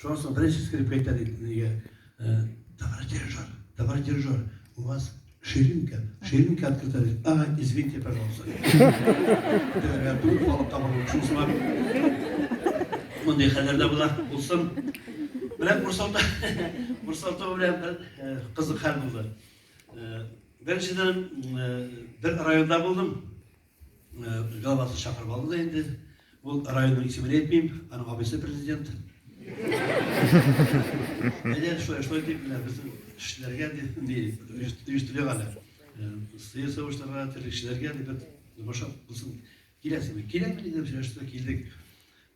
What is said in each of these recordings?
Шуннан соң беренче скрипка әйтә ди, нигә, товарищ дирижер, товарищ дирижер, у вас ширинка, ширинка открыта. А, извините, пожалуйста. Түгел, халык табыр, шунысы бар. Мондый хәлләр дә була, булсын. Менә Урсалта, Урсалта белән бер кызык хәл булды. Беренчедән, бер районда булдым. Главасы чакырып алды да инде. Ул районның исемен әйтмим, аның абыйсы президент. Әйдә, шулай, шулай дип, менә безнең эшчеләргә ди, оештырыйк әле. Сыер савучыларга, терлекчеләргә дип бер тамаша булсын. Киләсеңме? Киләм инде, дип сөйләштек, килдек.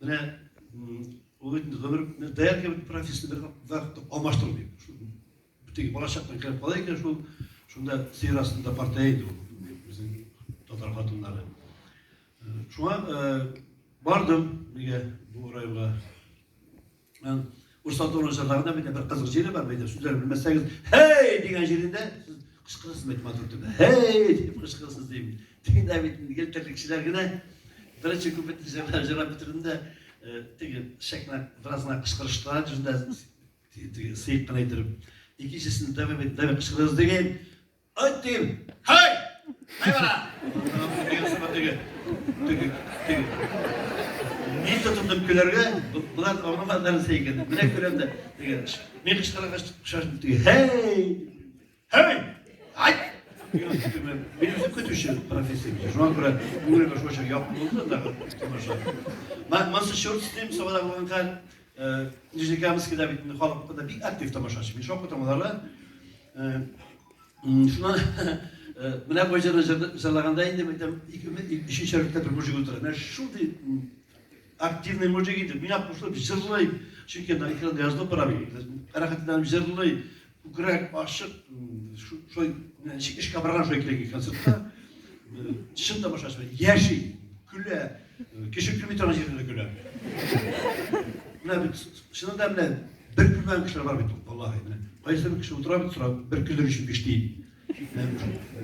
Менә ул бит гомер доярка профессиясен бер вакыт алмаштырмый. Теге балачактан кереп кала икән шул, шунда сыер астында картая инде ул, безнең татар хатыннары. Шуңа бардым нигә бу районга. Урсал туры җырлаганда бит бер кызык җире бар, бит сүзләрен белмәсәгез, "Һей!" дигән җирендә сез кычкырасыз бит матур итеп. "Һей!" дип кычкырасыз дим. Тегендә бит гел терлекчеләр генә беренче куплетны җырлап бетердем дә, теге шәкнә бераз гына кычкырыштылар, җырында Теге сыек кына иттереп. Икенчесен давай бит, давай кычкырыгыз дигән. Айт дим. Хай! Хай бара! Теге, теге, теге. Мин тотындым көләргә, болар аңламадылар нәрсә икәнен. Менә көләм дә, теге, мин кычкыргач, шашып теге, хей! Хей! Айт! Мин үзем көтүче профессия. Шуңа күрә күңелемә шулча якын булды да тамаша. Монысы черт с ним, Сабада булган хәл. Нижнекамскида бит инде халык да бик актив тамашачы. Мин шаккатам аларга. Шуннан менә бу җырны җырлаганда инде әйтәм, өченче рәттә бер мужик утыра. Менә шундый активный мужик инде. Миңа кушылып җырлый. Чөнки анда экранда язылып бара бит. Рәхәтләнеп җырлый. Күкрәк ачык, шулай ничек эшкә барган шулай килә концертка. Чын тамашачы яши, көлә. Кеше көлми торган җирдә дә көлә. Менә бит чыннан да менә бер көлмәгән кешеләр бар бит, валлаһи. Менә кайсы бер кеше утыра бит сорап, бер көлер өчен 5 тиен.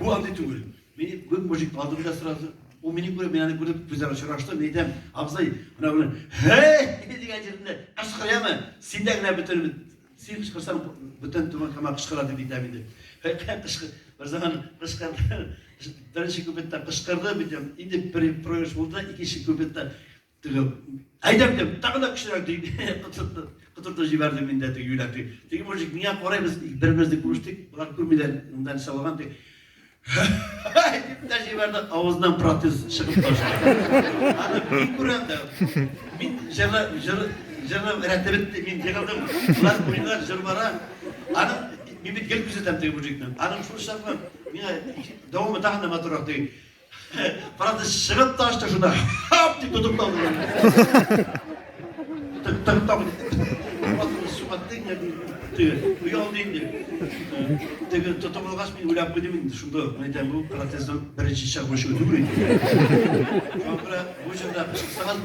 Бу андый түгел. Мин бу мужик алдым да сразу. Ул мине күреп, мин аны күреп, күзләр очрашты. Мин әйтәм, абзый, менә белән, һей дигән җирендә кычкырямы? Синдә генә бөтен Син кычкырсаң, бүтән Түбән Кама кычкыра дип әйтәм инде. Кычкыр, бер заман кычкырды, беренче куплетта кычкырды, бит инде бер проигрыш булды, икенче куплетта теге әйдәм дип, тагын да көчлерәк дип котыртты, котыртып җибәрдем мин дә теге юләр. Теге мужик миңа карый, без бер-беребезне күрештек, болар күрмиләр, монда нәрсә булган дип. Дип тә җибәрде, авызыннан протез чыгып ташлады. Аны мин күрәм дә. Мин җырны, җыр, җырны рәте бетте, мин егылдым. Болар уйныйлар, җыр бара. Аның, мин бит гел күзәтәм теге мужикны. Аның шул чаклы миңа дәвамы тагын да матуррак теге. Протез чыгып ташты шунда. Хап дип тотып та алды. Тыгып та Теге, оялды инде. Теге тотып алгач, мин уйлап куйдым инде, шунда, мин әйтәм, бу протезның беренче чыгышы түгел инде. Шуңа күрә бу җырда кычкырсагыз,